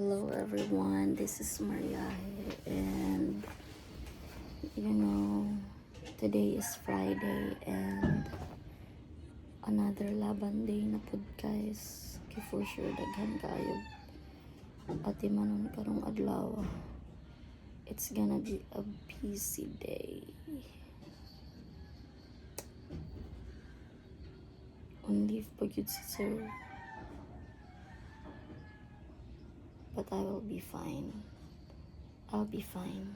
Hello everyone, this is Mariahe and today is Friday and another laban day na pud, guys. Kay for sure daghan kaayo atimanon karong adlaw. It's gonna be a busy day. On leave pa gyud si sir. But I will be fine. I'll be fine.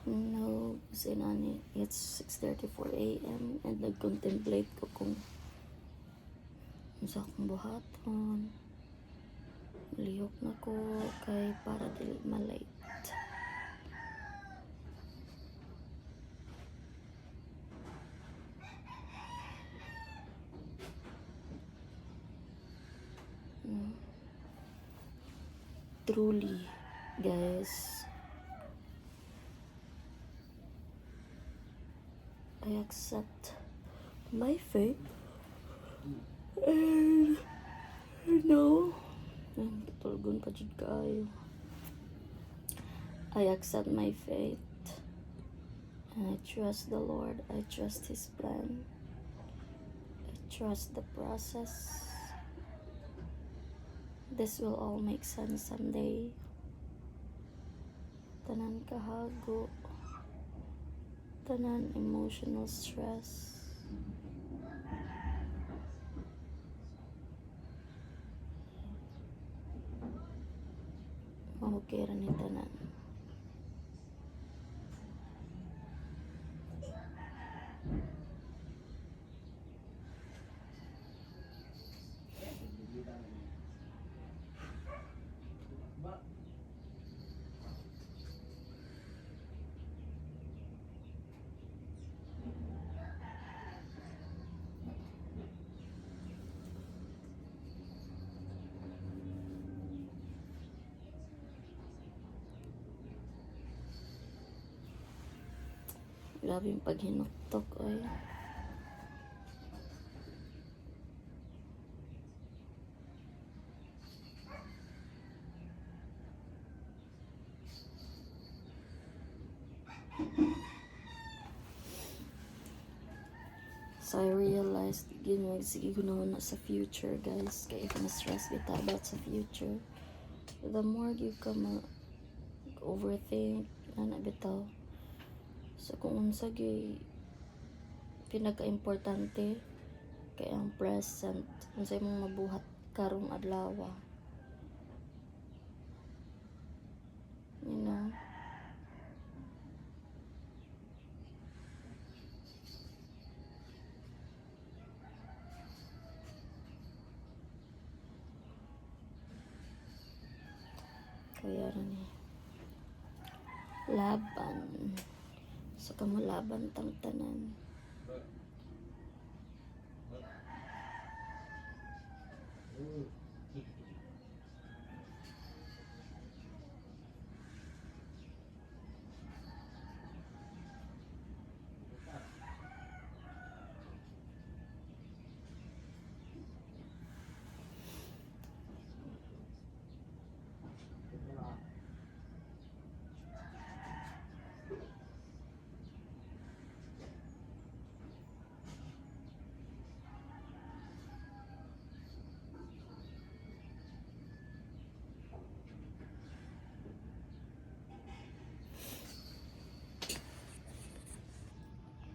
No, kasi nani, it's 6:34 a.m. and nag-contemplate ko kung unsa akong buhaton. Lihok na ko kay para dili malate. Truly, guys, I accept my fate and no, katulgon pa jud kaayo. I accept my fate and I trust the Lord. I trust His plan. I trust the process. This will all make sense someday. Tanan kahago. Tanan emotional stress. Okay ra ni tanan. Grabe yung paghinuktok ay. So I realized, yun, sige ko na sa future, guys. Kaya if na-stress bitaw about sa future, the more you ka ma overthink, na bitaw. So kung unsa gyud pinaka-importante kay ang present, unsa imong mabuhat karong adlaw. You know? Kaya ra ni. Laban. So kamo laban tang tanan.